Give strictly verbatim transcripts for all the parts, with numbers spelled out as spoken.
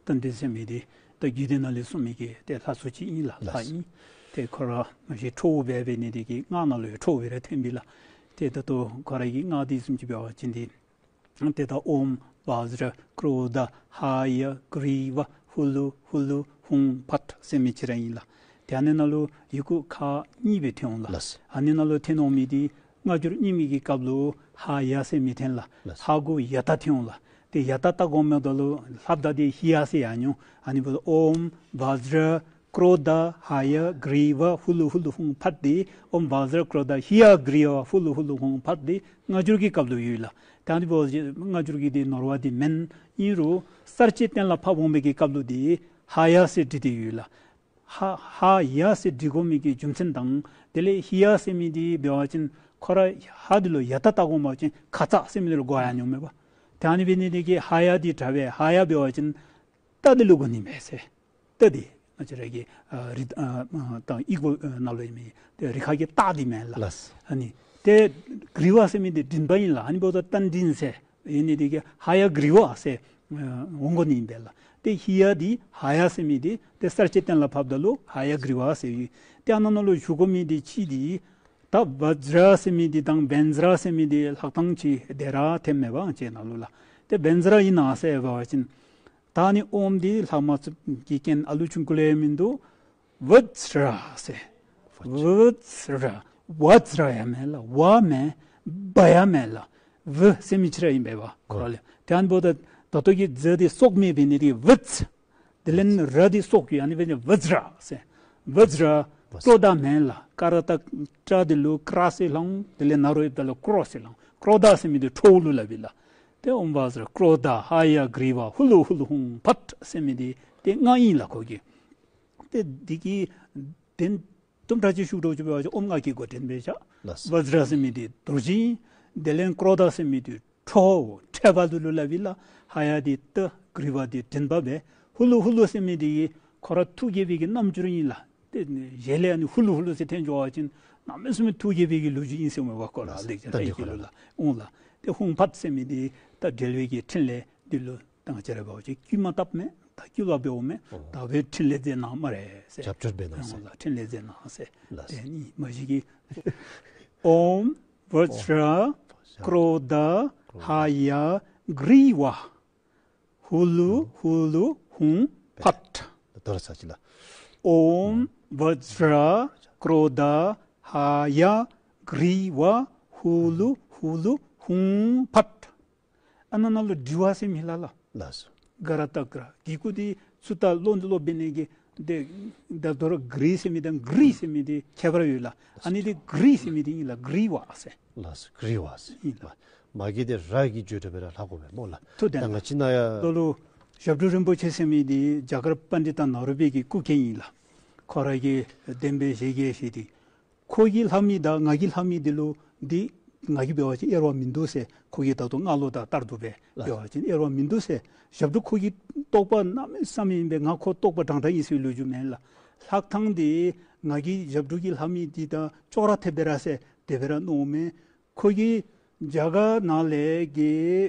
རྟ་མགྲིན་ཟེར་མི་འདི་ད་རྒྱུད་སྡེ་ནང་ལས་གསུངས་མི་གི་ཏེ་ལྷ་ཚུ་ཅིག་ཨིན་ལགས། ལྷ་ལགས། ཨིན། ཏེ་ཁོ་ར་མ་གཞི་ཁྲོ་བོ་སྦེ་འབད་ནི་དེ་གིས་སྔགས་ནང་ལུ་ཡང་ཁྲོ་བོ་སྦེ་ར་ཐོན་པས་ལགས། ཏེ་ད་ལྟོ་ཁོ་ར་གི་སྔགས་འདི་བཟུམ་ཅིག་འབད་བ་ཅིན་འདི་ཏེ་ད་ཨོཾ་བཛྲ་ཀྲོ་དྷ་ཧ་ཡ་གྲཱི་བ་ཧུ་ལུ་ཧུ་ལུ་ཧཱུྃ་ཕཊ་ཟེར་མི་ཅིག་ར་ཨིན་ལགས། ཏེ་ཨ་ནི་ནང་ལུ་ཡི་གུ་ཁག་གཉིས་སྦེ་ཐོན་འོང་ལགས། ལགས། ཨ་ནི་ནང་ལུ་ཐོན་འོང་མི་འདི་སྔ་འགྱུར་རྙིང་མའི་གི་སྐབས་ལུ་ཧ་ཡ་ཟེར་མི་ཐོན་ལགས། ལགས། ཧ་གུ་ཡ་བཏགས་ཐོན་འོང་ལགས། ཏེ་ཡ་བཏགས་བཏགས་དགོ་མི་འདི་ལུ་ལྷག་བཏགས་འདི་ཧི་ཡ་ཟེར་ཡར་འགྱོ། ཨ་ནི་འབདཝ་ད་ཨོཾ་བཛྲ་ཀྲོ་དྷ་ཧ་ཡ་གྲཱི་བ་ཧུ་ལུ་ཧུ་ལུ་ཧཱུྃ་ཕཊ་འདི་ཨོཾ་བཛྲ་ཀྲོ་དྷ་ཧི་ཡ་གྲཱི་བ་ཧུ་ལུ་ཧུ་ལུ་ཧཱུྃ་ཕཊ་འདི་སྔ་འགྱུར་གྱི་སྐབས་ལུ་ཡོད་ལགས། ད་ཨ་ནི་འབདཝ་ད་སྔ་འགྱུར་གྱི་འདི་ནོར་བ་འདི་མེན། ཨིན་རུང་གསར་བཅད་གཏན་ལ་ཕབ་འོང་མི་གི་སྐབས་ལུ་འདི་ཧ་ཡ་ཟེར་བྲིས་ཏེ་ཡོད་ལགས། ཧ་ཧ་ཡ་ཟེར་བྲི་དགོ་མི་གི་རྒྱུ་མཚན་དང་དེ་ལས་ཧི་ཡ་ཟེར་མི་འདི་འབད་བ་ཅིན་ཁོ་ར་ཧ་འདི་ལུ་ཡ་བཏགས་བཏགས་དགོ་མ་ཅིན་ཁ་ཙ་ཟེར་མི་འདི་ལུ་གོ་ཡར་འགྱོཝ་མས་པ། ཏེ་ཨ་ནི་འབད་ནི་དེ་གིས་ཧ་ཡ་འདི་དྲག་པས། ཧ་ཡ་འབད་བ་ཅིན་རྟ་འདི་ལུ་གོ་ནི་མས་ཟེར། རྟ་འདི་ང་བཅས་ར་གི་ཨ་རི་ཨ་ཨ་ད་ཡི་གུ་ཨ་ནང་ལུ་ཡོད་མི་ཏེ་རི་ཁ་གི་རྟ་འདི་མེན་ལགས། ལགས། ཨ་ནི་ཏེ་གྲཱི་བ་ཟེར་མི་འདི་མགྲིན་པ་ཨིན་ལགས། ཨ་ནི་འབདཝ་ད་རྟ་མགྲིན་ཟེར་ཨིན་ནི་དེ་གིས་ཧ་ཡ་གྲཱི་བ་ཟེར་ཨ་འོང་དགོ་ནི་ཨིན་པས་ལགས། ཏེ་ཧི་ཡ་འདི་ཧ་ཡ་ཟེར་མི་འདི་ཏེ་གསར་བཅད་གཏན་ལ་ཕབ་ད་ལུ་ཧ་ཡ་གྲཱི་བ་ཟེར་ཡོད། ཏེ་ཨ་ནཱ་ནང་ལུ་ཞུ་དགོ་མི་འདི་ཅིག་འདི་ད་བཛྲ་ཟེར་མི་འདི་དང་བཛྲ་ཟེར་མི་འདི་ལྷག་ཐངས་ཅིག་དེ་ར་ཐོནམ་མས་པ་ང་བཅས་ནང་ལུ་ལགས། ཏེ་བཛྲ་ཨིན་ན་ཟེར་འབད་བ་ཅིན་ད་ཨ་ནི་ཨོཾ་འདི་ལྷག་མ་ཚུགས་ཀྱི་རྐྱེན་ཨ་ལུ་ཆུང་ཀུ་ལས་མིན་འདུག། བཛྲ་ཟེར། བཛྲ། བཛྲ་ཡང་མེན་ལགས། ཝ་མེན། བ་ཡང་མེན་ལགས། བ་ཟེར་མི་ཅིག་ར་ཨིན་པས་པ་ཁོ་ར་ལས། ཏེ་ཨ་ནི་འབདཝ་ད་ད་ལྟོ་གི་ཛ་འདི་སྲོག་མེད་པའི་ནི་འདི་བཛྲ། དེ་ལས་ར་འདི་སྲོག་གི་ཨ་ནི་འབད་ནི་བཛྲ་ཟེར། བཛྲ། བཛྲ། ཀྲོ་དྷ་མེན་ལགས། ཀ་ར་བཏགས་ཀྲ་འདི་ལུ་ཀྲ་ཟེར་ལྷོང་། དེ་ལས་ན་རོ་ཡོདཔ་ད་ལུ་ཀྲོ་ཟེར་ལྷོང་། ཀྲོ་དྷ་ཟེར་མི་འདི་ཁྲོ་བོ་ལུ་སླབ་ཨིན་ལགས། ཏེ་ཨོཾ་བཛྲ་ཀྲོ་དྷ་ཧ་ཡ་གྲཱི་བ་ཧུ་ལུ་ཧུ་ལུ་ཧཱུྃ་ཕཊ་ཟེར་མི་འདི་ཏེ་སྔགས་ཨིན་ལགས་ཁོ་གི། ཏེ་འདི་གི་དོན་དུམ་གྲ་ཅིག་ཞུ་འགྱོ་བ་ཅིན་ཨོཾ་སྔགས་ཀྱི་འགོ་འདྲེན་འབད་བཞག། ལགས། བཛྲ་ཟེར་མི་འདི་རྡོ་རྗེ་ཨིན། དེ་ལས་ཀྲོ་དྷ་ཟེར་མི་འདི་ཁྲོ་བོ་ཁྲོ་བ་ལུ་ལུ་སླབ་ཨིན་ལགས། ཧ་ཡ་འདི་རྟ། གྲཱི་བ་འདི་མགྲིན་པ་སྦེ། ཧུ་ལུ་ཧུ་ལུ་ཟེར་མི་འདི་ཁོ་ར་ཐུགས་དགྱེས་པའི་གི་རྣམ་འགྱུར་ཨིན་ལགས། ཏེ་ཞལ་ལས་ཨ་ནི་ཧུ་ལུ་ཧུ་ལུ་ཟེར་འཐེན་འགྱོ་བ་ཅིན་གནམ་མེད་ས་མེད་ཐུགས་དགྱེས་པའི་གི་ལོ་རྒྱུས་ཨིན་ཟེར་མས་པ་ཁོ་ར། ལགས། ལེགས་སྦྱར་ད་འདི་ལྷའི་ཁོ་གི་ལུགས་ལགས། འོང་ལགས། ཏེ་ཧཱུྃ་ཕཊ་ཟེར་མི་འདི་ད་འབྲེལ་བའི་གི་ཕྲིན་ལས་འདི་ལུ་ད་ང་བཅས་ར་འབད་བ་ཅིན་དཀྱུས་མ་བཏབ་མས། ད་དཀྱུས་ལ་འབདཝ་མས། ཨོ། ད་འབད་ཕྲིན་ལས་མཛད་གནང་སྨ་རེ་ཟེར། རྒྱབ་སྐྱོར་འབད་གནང་ཟེར། ཨོ་ལགས། ཕྲིན་ལས་མཛད་གནང་ཟེར། ལགས། ཏེ་ཨ་ནི་མ་གཞི་གི་ཨོཾ་བཛྲ་ཀྲོ་དྷ་ཧ་ཡ་གྲཱི་བ་ཧུ་ལུ་ཧུ་ལུ་ཧཱུྃ་ཕཊ། ད་ར་ས་ཅི་ལགས། ཨོཾ་བཛྲ་ཀྲོ་དྷ་ཧ་ཡ་གྲཱི་བ་ཧུ་ལུ་ཧུ་ལུ་ཧཱུྃ་ཕཊ། ཨ་ནཱ་ནང་ལུ་གྲཱི་བ་ཟེར་མི་ལགས། ལགས་སོ། ག་ར་བཏགས་གྲ། གི་གུ་འདི་ཚུ་ད་ལོག་འདི་ལོག་འབད་ནི་གི་འདི་ད་དོ་རུང་གྲཱི་ཟེར་མི་དང་གྲཱི་ཟེར་མི་འདི་ཁྱད་པར་ཡོད་ལགས། ཨ་ནི་འདི་གྲཱི་ཟེར་མི་འདི་ཨིན་ལགས། གྲཱི་བ་ཟེར། ལགས་སོ། གྲཱི་བ་ཟེར། ཨིན་ལགས། མ་གི་འདི་ར་གི་བརྗོད་སྒྲ་སྦེ་ར་ལྷག་དགོ་པས་སྨོ་ལགས། ཐུགས་བདེན་ལགས། ད་ང་བཅས་ནཱ་ཡང་ལོ་ལུ་ཞབས་དྲུང་རིན་པོ་ཆེ་ཟེར་མི་འདི་རྒྱ་གར་པཎྜི་ཏ་ནཱ་རོ་པའི་གི་སྐུ་མཁྱེན་ཨིན་ལགས། ཁོ་ར་གི་བསྟན་པའི་ཞལ་རྒྱས་བཞེས་ཏེ། ཁོ་གི་ལྷབ་མི་དང་ང་གི་ལྷབ་མི་འདི་ལུ་འདི་ང་གིས་འབད་བ་ཅིན་དབྱེ་བ་མིན་འདུག་ཟེར། ཁོ་གིས་ད་ལྟོ་སྔགས་ལུ་ད་ལྟར་དུ་སྦེ་ལགས། འབད་བ་ཅིན་དབྱེ་བ་མིན་འདུག་ཟེར། ཞབས་དྲུང་ཁོ་གི་རྟོགས་པ་གནམ་མེད་ས་མེད་ཨིན་པས། ང་ཁོ་རྟོགས་པ་འདྲན་འདྲ་ཨིན་ཟེར་ལོ་རྒྱུས་མེན་ལགས། ལྷག་ཐངས་འདི་ང་གིས་ཞབས་དྲུང་གི་ལྷབ་མི་འདི་དང་ཅོག་ར་འཐདཔ་སྦེ་ར་ཟེར་དེ་སྦེ་ར་མནོཝ་མས། ཁོ་གིས་རྒྱ་གར་ནང་ལས་ཀྱི་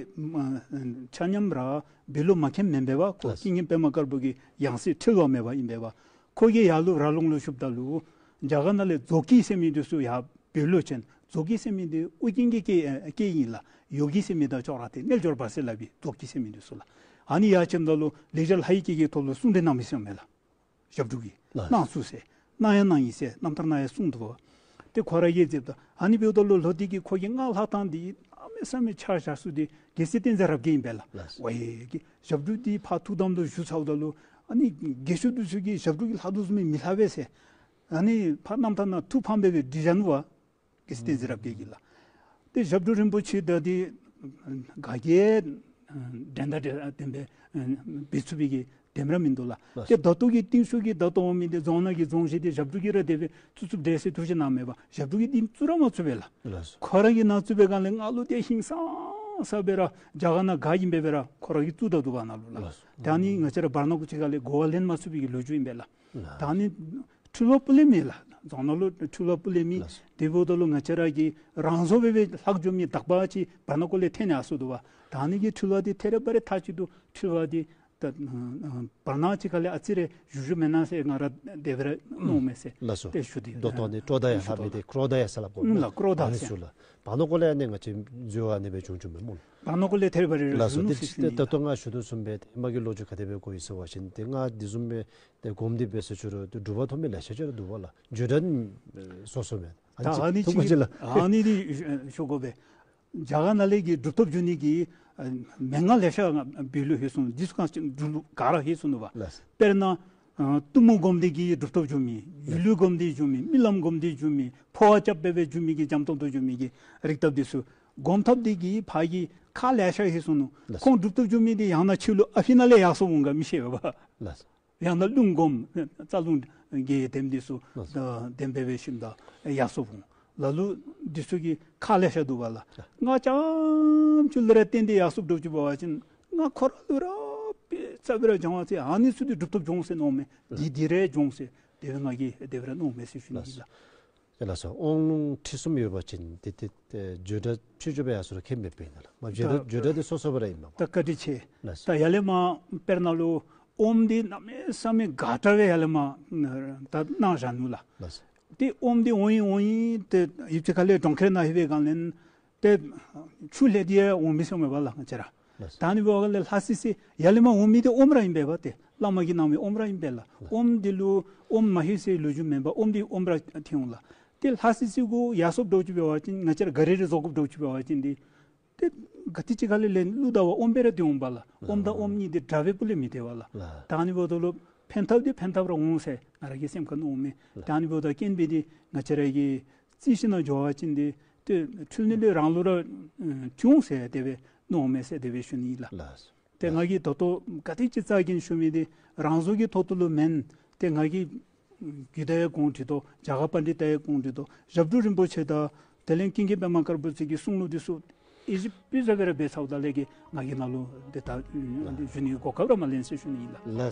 ཨ་ཆ་མཉམ་ར་བོད་ལུ་མ་མཁྱེནམ་མེན་པས་པ། ཁོ་ལགས། ཀྱི་ཉན་པདྨ་དཀར་པོ་གི་ཡང་སྲིད་འཁྲུལ་བ་མེད་པ་ཨིན་པས་པ། ཁོ་གིས་ཡར་ལུ་ར་ལུང་ལུ་བཞུགསཔ་ད་ལུ་རྒྱ་གར་ནང་ལས་ཛོ་ཀི་ཟེར་མི་འདི་ཚུ་ཡར་བོད་ལུ་བྱོན། ཛོ་ཀི་ཟེར་མི་འདི་ཨོ་རྒྱན་གྱི་སྐད་སྐད་ཨིན་ལགས། ཡོ་གི་ཟེར་མི་དང་ཅོག་ར་འཐད། རྣལ་འབྱོར་པ་ཟེར་སླབ་པའི་ཛོ་ཀི་ཟེར་མི་འདི་ཚུ་ལགས། ཨ་ནི་ཡར་བྱོནམ་ད་ལུ་ལེགས་སྦྱར་ལྷ་ཡི་སྐད་ཀྱི་ཐོག་ལུ་གསུང་འདི་གནང་མི་ཟེར་མས་ལགས། ཞབས་དྲུང་གིས། ལགས། གནང་ཚུགས་ཟེར། གནང་ཡང་གནང་ཡི་ཟེར། རྣམ་ཐར་ནང་ཡང་གསུངས་འདུག་པ། ཏེ་ཁོ་ར་གིས་མཛདཔ་ད་ཨ་ནི་འབདཝ་ད་ལུ་ལྷོ་འདི་གིས་ཁོ་གི་སྔགས་ལྷག་ཐངས་འདི་གནམ་མེད་ས་མེད་ཆ་བཞག་ས་འདི་རྒྱལ་སྲས་བསྟན་འཛིན་རབ་རྒྱས་ཨིན་པས་ལགས། ལགས། ཝའི་གི་ཞབས་དྲུང་འདི་ཕར་ཐུགས་དམ་ལུ་བཞུགས་ཚརཝ་ད་ལུ་ཨ་ནི་རྒས་ཤོས་འདི་ཚུ་གིས་ཞབས་དྲུང་གི་ལྷག་དོ་བཟུམ་མི་མི་ལྷག་པས་ཟེར། ཨ་ནི་ཕར་རྣམ་ཐར་ནང་ཐུགས་ཕངས་པའི་སྦེ་བྲིས་བཞག་ནུག་པ། རྒྱལ་སྲས་བསྟན་འཛིན་རབ་རྒྱས་ཀྱིས་ལགས། ཏེ་ཞབས་དྲུང་རིན་པོ་ཆེ་ད་འདི་ག་གིས་འགྲན་ཟླ་འགྲན་ལྡན་སྦེ་འབད་ཚུགས་པའི་གི་དེམ་ར་མིན་འདུག་ལགས། ལགས། ཏེ་ད་ལྟོ་གི་རྟིང་ཤུལ་གྱི་ད་ལྟོ་འོང་མི་འདི་རྫོང་ནང་གི་རྫོང་གཞི་འདི་ཞབས་དྲུང་གིས་ར་དེ་སྦེ་བཙུགས་བཙུགསཔ་འདྲས་ཟེར་ཐུགས་བཞེད་གནངམ་མས་པ། ཞབས་དྲུང་གིས་འདི་བཙུགས་ར་མ་བཙུགས་པས་ལགས། ལགས་སོ། ཁོ་ར་གིས་ནཱ་བཙུགས་པའི་སྒང་ལས་སྔགས་ལུགས་འདི་ཧིང་སངས་ས་སྦེ་ར་རྒྱ་གར་ནང་ག་ཨིན་པས་སྦེ་ར་ཁོ་ར་གིས་བཙུགས་ད་འདུག་པ་ནཱ་ལུ་ལགས། ལགས་སོ། ད་ཨ་ནི་ང་བཅས་ར་བར་ན་གུ་ཅིག་ཁ་ལས་གོ་བ་ལེན་མ་ཚུགས་པའི་གི་ལོ་རྒྱུས་ཨིན་པས་ལགས། ད་ཨ་ནི་འཁྲུལ་བ་སྤུ་ལས་མེད་ལགས། རྫོང་ནང་ལུ་འཁྲུལ་བ་སྤུ་ལས་མེད། ལགས་སོ། དེ་འབདཝ་ད་ལུ་ང་བཅས་ར་གིས་རང་བཟོ་སྦེ་སྦེ་ལྷག་འགྱོ་མི་དག་པ་ཅིག་བར་ན་གུ་ལས་ཐོན་ནི་ཨ་སོ་འདུག་པ། ད་ཨ་ནི་གི་འཁྲུལ་བ་འདི་ཐད་རི་བ་རི་མཐའ་གཅིག་ཏུ་འཁྲུལ་བ་འདི་ ད་བར་ན་ཅིག་ཁ་ལས་ཨ་ཙི་རེ་བཞུགས་བཞུགསཔ་མེན་ན་ཟེར། ང་ར་དེ་སྦེ་ར་མནོཝ་མས་ཟེར། ལགས་སོ། ཏེ་ཞུ་དེ་ད་ལྟོ་ནི་ཀྲོ་དྷ་ཡ་ལྷབ་མི་དེ་ཀྲོ་དྷ་ཡ་ཟེར་སླབ་དགོ་ཨུམ་ལགས། ཀྲོ་དྷ་ཨ་ནི་ཟེར་ཚུ་ལགས། བར་ན་གོ་ལས་ཨ་ནི་ང་བཅས་འཛོལ་བ་ཨ་ནི་སྦེ་བྱུང་བྱུངམ་མས་སྨོ། བར་ན་གོ་ལས་ཐད་རི་བ་རི་ར་ལགས་སོ། བཞུགས་ནུག་ཟེར་ཞུ་ནི་ཨིན་ལགས། ད་ལྟོ་ང་ཞུ་དོ་བཟུམ་སྦེ་ཏེ་ཧེ་མ་གི་ལོ་རྒྱུས་ག་དེ་སྦེ་གོ་ཡི་ཟེར་བ་ཅིན་ཏེ་ང་དེ་བཟུམ་སྦེ་ཏེ་སྒོམ་སྟེ་འབད་ས་ཅིག་ར་འདུག་པ་ལགས། བརྗོད་བྱ་ནི་སོ་སོ་མས། ད་ཨ་ནི་ཐུགས་རྗེ་ཅིག་ལགས། ཨ་ནི་འདི་ཞུ་དགོ་པས། རྒྱ་གར་ནང་ལས་ཀྱི་སྒྲུབ་ཐབས་འབྱུང་ནི་གི་ཨ་མན་ངག་ལེ་ཤ་ང་འབད་ལུགས་ལྷོད་སོང་། འདི་ཚུ་ག་ཅི་སྒྲུབ་ལུགས་ག་ར་ལྷོད་སོང་ནུག་པ། ལགས། དཔེར་ན་ཨ་གཏུམ་མོ་བསྒོམས་ཏེ་གི་སྒྲུབ་ཐབས་འབྱུང་མི། སྒྱིད་ལུག་བསྒོམས་ཏེ་འབྱུང་མི། རྨི་ལམ་བསྒོམས་ཏེ་འབྱུང་མི། འཕོ་བ་རྐྱབ་སྦེ་སྦེ་འབྱུང་མི་གི་འཇམ་ཏོང་ཏོ་འབྱུང་མི་གི་རིགས་དང་འདི་ཚུ་སྒོམ་ཐབས་འདི་གི་ཕར་གྱི་ཁག་ལེ་ཤ་ལྷོད་སོང་ནུག། ལགས། ཁོང་སྒྲུབ་ཐབས་འབྱུང་མི་འདི་ཡང་ན་ཕྱི་ལུ་ཨ་ཕི་ནང་ལས་ཡར་སོང་འོང་ག་མི་ཤེས་པས་པ། ལགས། ཡང་ན་རླུང་སྒོམ། རྩ་རླུང་གི་དེམ་འདི་ཚུ་ལགས། དེམ་སྦེ་འབད་ཞིནམ་ད་ཡར་སོང་འོང་། ལ་ལུ་འདི་ཚུ་གི་ཁག་ལེ་ཤ་འདུག་པ་ལགས། ང་རྐྱངམ་ཅིག་ལུ་ར་བརྟེན་ཏེ་ཡར་སོངམ་འདྲཝ་ཅིག་འབད་བ་ཅིན་ང་ཁོ་ར་ལུ་ར་དཔེ་རྩ་བའི་ར་སྦྱང་བ་ཚེ་ཨ་ནི་ཚུ་འདི་སྒྲུབ་ཐབས་འབྱུང་ཟེར་མནོཝ་མས། འདི་འདི་ར་འབྱུང་ཟེར་དེ་སྦེ་ང་གིས་དེ་སྦེ་ར་མནོཝ་མས་ཟེར་ཞུ་ནི་ཨིན་ལགས། ལགས་སོ། དབང་ལུང་ཁྲིད་གསུམ་ཡོད་པ་ཅིན་ཏེ་ཏེ་ཏེ་བརྗོད་བྱ་ཕྱོགས་བཅུ་པ་ཡང་སོ་སོར་ཁྱད་མེདཔ་ཨིན་ན་ལགས། མ་བརྗོད་ད་བརྗོད་བྱ་དེ་སོ་སོ་སྦེ་ར་ཨིན་མས། ད་བཀའ་དྲིན་ཆེ། ལགས་སོ། ད་ཡར་ལས་མར་དཔེར་ན་ལུ་ཨོམ་འདི་གནམ་མེད་ས་མེད་དགའ་དྲགས་སྦེ་ཡར་ལས་མར་ད་གནང་བཞག་ནུག་ལགས། ལགས་སོ། ཏེ་ཨོམ་འདི་འོང་ཡི་འོང་ཡི་ཏེ་ཡུདཔ་ཅིག་ཁ་ལས་གྲོང་ཁྱེར་ནང་ལྷོད་པའི་སྒང་ལས་ཏེ་ཆུ་ལྷོད་དེ་ཡང་འོང་མི་ཟེར་མས་པ་ལགས་ང་བཅས་ར། ལགས་སོ། ད་ཨ་ནི་འབདཝ་ལས་ལྷ་སི་སི་ཡར་ལས་མར་འོང་མི་འདི་ཨོམ་ར་ཨིན་པས་པ། ཏེ་བླ་མ་གིས་གནང་མི་ཨོམ་ར་ཨིན་པས་ལགས། ལགས། ཨོམ་འདི་ལུ་ཨོམ་མ་ལྷོད་ཟེར་ལོ་རྒྱུས་མེན་པ། ཨོམ་འདི་ཨོམ་ར་ཐོན་འོང་ལགས། ཏེ་ལྷ་སི་སི་གུ་ཡར་སོངམ་འདྲཝ་ཅིག་འབད་བ་ཅིན་ང་བཅས་ར་ག་རི་རི་བཟོ་དགོཔ་འདྲཝ་ཅིག་འབད་བ་ཅིན་འདི་ཏེ་ག་ཏེ་ཅིག་ཁ་ལས་ལེན་ལུ་ད་བ་ཨོམ་སྦེ་ར་ཐོན་འོང་པ་ལགས། ཨོམ་དང་ཨོམ་གཉིས་འདི་འདྲ་བའི་སྤུ་ལས་མི་འཐད་པ་ལགས། ལགས། ད་ཨ་ནི་འབདཝ་ད་ལུ་ཕན་ཐབས་འདི་ཕན་ཐབས་ར་འོང་ཟེར་ང་ར་གི་སེམས་ཁར་མནོཝ་མས། ལགས། ད་ཨ་ནི་འབདཝ་ད་རྐྱེན་འབད་དེ་ང་བཅས་ར་གིས་རྩིས་ཞིན་ན་འགྱོ་བ་ཅིན་འདི་ཏེ་འཁྲུལ་ནི་ལས་རང་ལུ་ར་ཨ་བྱུང་ཟེར་དེ་སྦེ་མནོཝ་མས་ཟེར་དེ་སྦེ་ཞུ་ནི་ཨིན་ལགས། ལགས། ཏེ་ང་གིས་ད་ལྟོ་ག་ཏེ་ཅིག་རྩ་འགེངས་ཞུ་མི་འདི་རང་བཟོ་གི་ཐོག་ཏུ་ལུ་མེན། ཏེ་ང་གིས་རྒྱུད་དང་ཡང་གོང་འདྲིས་དོ། རྒྱ་གར་པཎྜི་ཏ་དང་ཡང་གོང་འདྲིས་དོ། ཞབས་དྲུང་རིན་པོ་ཆེ་དང་དེ་ལས་ཀུན་མཁྱེན་པདྨ་དཀར་པོ་ཚུ་གི་གསུང་ལུགས་འདི་ཚུ་ཨེ་ཅིག་སྤུས་ཟབ་སྦེ་ར་འབད་ཚརཝ་ད་ལས་ཀྱི་ང་གིས་ནཱ་ལུ་ཏེ་ད་ཞུ་ནི་གོ་སྐབས་ར་མ་ལེན་ཟེར་ཞུ་ནི་ཨིན་ལགས། ལགས།